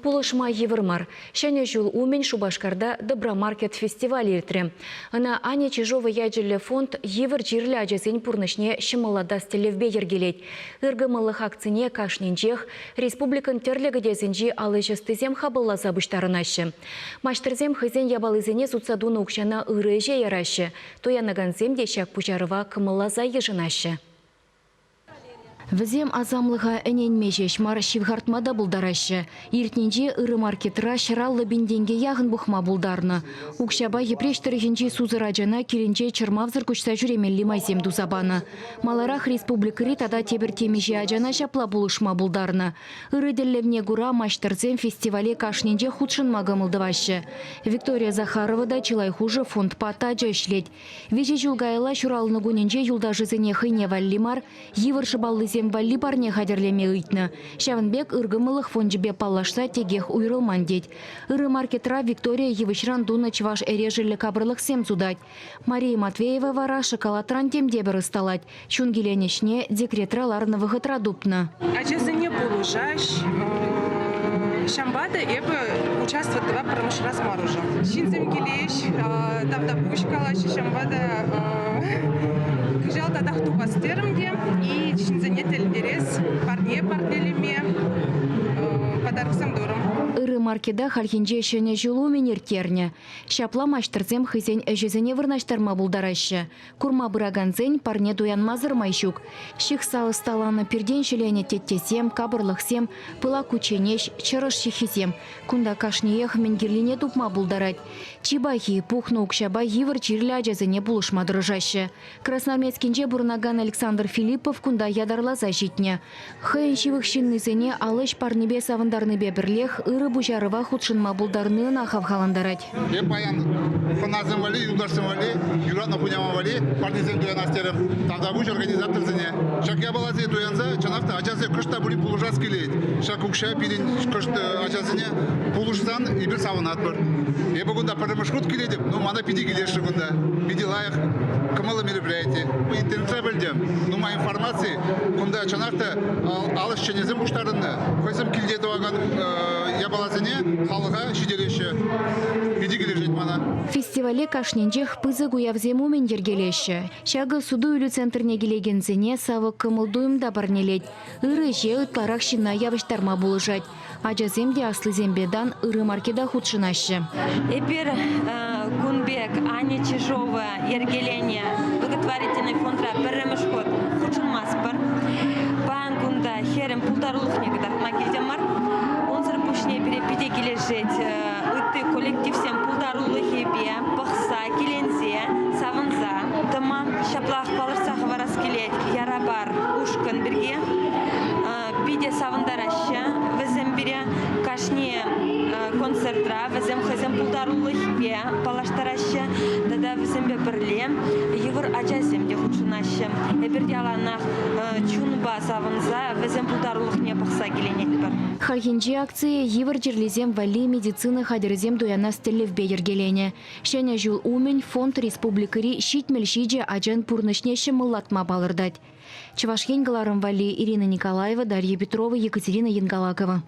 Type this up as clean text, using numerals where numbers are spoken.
Пулӑшма йывӑр мар. Ҫӗнӗ ҫул умӗн Шупашкарта Добромаркет фестиваль иртрӗ. Ӑна Аня Чижова ячӗллӗ фонд йывӑр чирлӗ ачасен пурнӑҫне ҫӑмӑллатас тӗллевпе йӗркелет. Ыркӑмӑллӑх акцине кашнинчех республикӑн тӗрлӗ кӗтесӗнчи ал ӗҫ ӑстисем хапӑлласа пуҫтарӑнаҫҫӗ. Маҫтӑрсем хӑйсен япалисене сутса тунӑ укҫана ырӑ ӗҫе яраҫҫӗ. Туянакансем те ҫак пуҫарӑва кӑмӑлласа йышӑнаҫҫӗ. Вӗсем асамлӑха ӗненме ҫеҫ мар, ҫывхартма та пултараҫҫӗ. Иртнинче ырӑ маркетра 150 пин тенкӗ яхӑн пухма пултарнӑ. Укҫапа Йӗпреҫ тӑрӑхӗнчи сусӑр ачана килӗнче чӑрмавсӑр куҫса ҫӳремелли майсем туса панӑ. Маларах республикӑри тата тепӗр темиҫе ачана ҫапла пулӑшма пултарнӑ. Ырӑ тӗллевне кура маҫтӑрсем фестивале кашнинчех хутшӑнма кӑмӑл тӑваҫҫӗ. Виктория Захарова та чылай хушӑ фондпа тачӑ ӗҫлет. Виҫӗ ҫул каялла ҫуралнӑ кунӗнче юлташӗсене хӑйне валли мар, йывӑр шӑпаллисем валли парне хатӗрлеме ыйтнӑ. Ҫавӑн пек ыркӑмӑллӑх фончӗпе паллашса текех уйрӑлман тет. Ырӑ маркетра Виктория йывӑҫран тунӑ чӑваш эрешӗллӗ капӑрлӑхсем сутать. Мария Матвеева вара шоколадран темтепӗр ӑсталать. Чун киленӗҫне декретра ларнӑ вӑхӑтра тупнӑ. Ачасене пулӑшаҫ. Ҫавӑнпа та эпӗ участвовать тӑва пӗрремӗш раз мар уже. Ҫынсем килеҫ, тавтапуҫ калаҫҫӗ, ҫавӑнпа та кӑҫал татах тухас терӗм те и ҫынсене тӗлӗнтерес, парне парнелеме подароксем турӑм. Ырӑ маркета хальхинче Ҫӗнӗ ҫул умӗн ирттернӗ. Ҫапла маҫтӑрсем хӑйсен ӗҫӗсене вырнаҫтарма пултараҫҫӗ. Курма пыракансен парне туянмасӑр май ҫук. Ҫыхса ӑсталанӑ пиртен ҫӗленӗ теттесем, капӑрлӑхсем, пылак кучченеҫ, чӑрӑш ҫыххисем. Кунта кашниех мӗн кирлине тупма пултарать. Чи пахи, пухнӑ укҫапа йывӑр чирлӗ ачасене пулӑшма тӑрӑшаҫҫӗ. Красноармейскинче пурӑнакан Александр Филиппов кунта ятарласа ҫитнӗ. Хӑйӗн ҫывӑх ҫыннисене ал ӗҫ парнипе савӑнтарнипе пӗрлех ырӑ пуҫарӑва хутшӑнма пултарни ӑна хавхалантарать. Эп паян хӑнасем валли, юлташсем валли, юратнӑ хуняма валли парнесем туянас терӗм. Тавтапуҫ организаторсене. Ҫак япаласене туянса чӑнах та ачасем кӑшт та пулин пулӑшас килет. Ҫак укҫа пирӗн кӑшт ачасене пулӑшсан эпир савӑнатпӑр. Эпӗ кунта пӗрремӗш хут килетӗп, но мана питӗ килӗшрӗ кунта. Питӗ лайӑх, кӑмӑллӑ мероприяти. Интернетра пӗлтӗм, нумай информаци. Кунта чӑнах та ал ӗҫченӗсем пуҫтарӑннӑ. Хӑйсем килте тӑвакан япаласене халӑха ҫитереҫҫӗ. Питӗ килӗшет мана. Фестивале кашнинчех пысӑк уявсем умӗн йӗркелеҫҫӗ. Ҫакӑ суту-илӳ центрне килекенсене савӑк кӑмӑл-туйӑм та парнелет. Ырӑ ӗҫе ытларах ҫынна явӑҫтарма пулӑшать. Ачасем те аслисемпе тан ырӑ маркета хутшӑнаҫҫӗ. Эпир кун пек Аня Чижова йӗркеленӗ благотворительный фондра пӗрремӗш хут хутшӑнмастпӑр. Паян кунта хӗрӗм пултарулӑхне кӑтартма килтӗмӗр. Унсӑр пуҫне пире питӗ килӗшет ытти коллективсен пултарулӑхӗпе пӑхса, киленсе, савӑнса тӑма. Ҫаплах палӑртса хӑварас килет Ярапар ушкӑн пирки. Питӗ савӑнтараҫҫӗ вӗсем пире. Кашни концертра вӗсем хӑйсен пултарулӑхӗпе паллаштараҫҫӗ тата вӗсемпе пӗрле йывӑр ачасем те хутшӑнаҫҫӗ. Эпир яланах чунпа савӑнса вӗсен пултарулӑхне пӑхса киленетпӗр. Хальхинче акцие йывӑр чирлисем валли медицина хатӗрӗсем туянас тӗллевпе йӗркеленӗ. Ҫӗнӗ ҫул умӗн фонд республикӑри 77 ачан пурнӑҫне ҫӑмӑллатма палӑртать. Чӑваш Ен кӑларӑм валли Ирина Николаева, Дарья Петрова, Екатерина Янгалакова.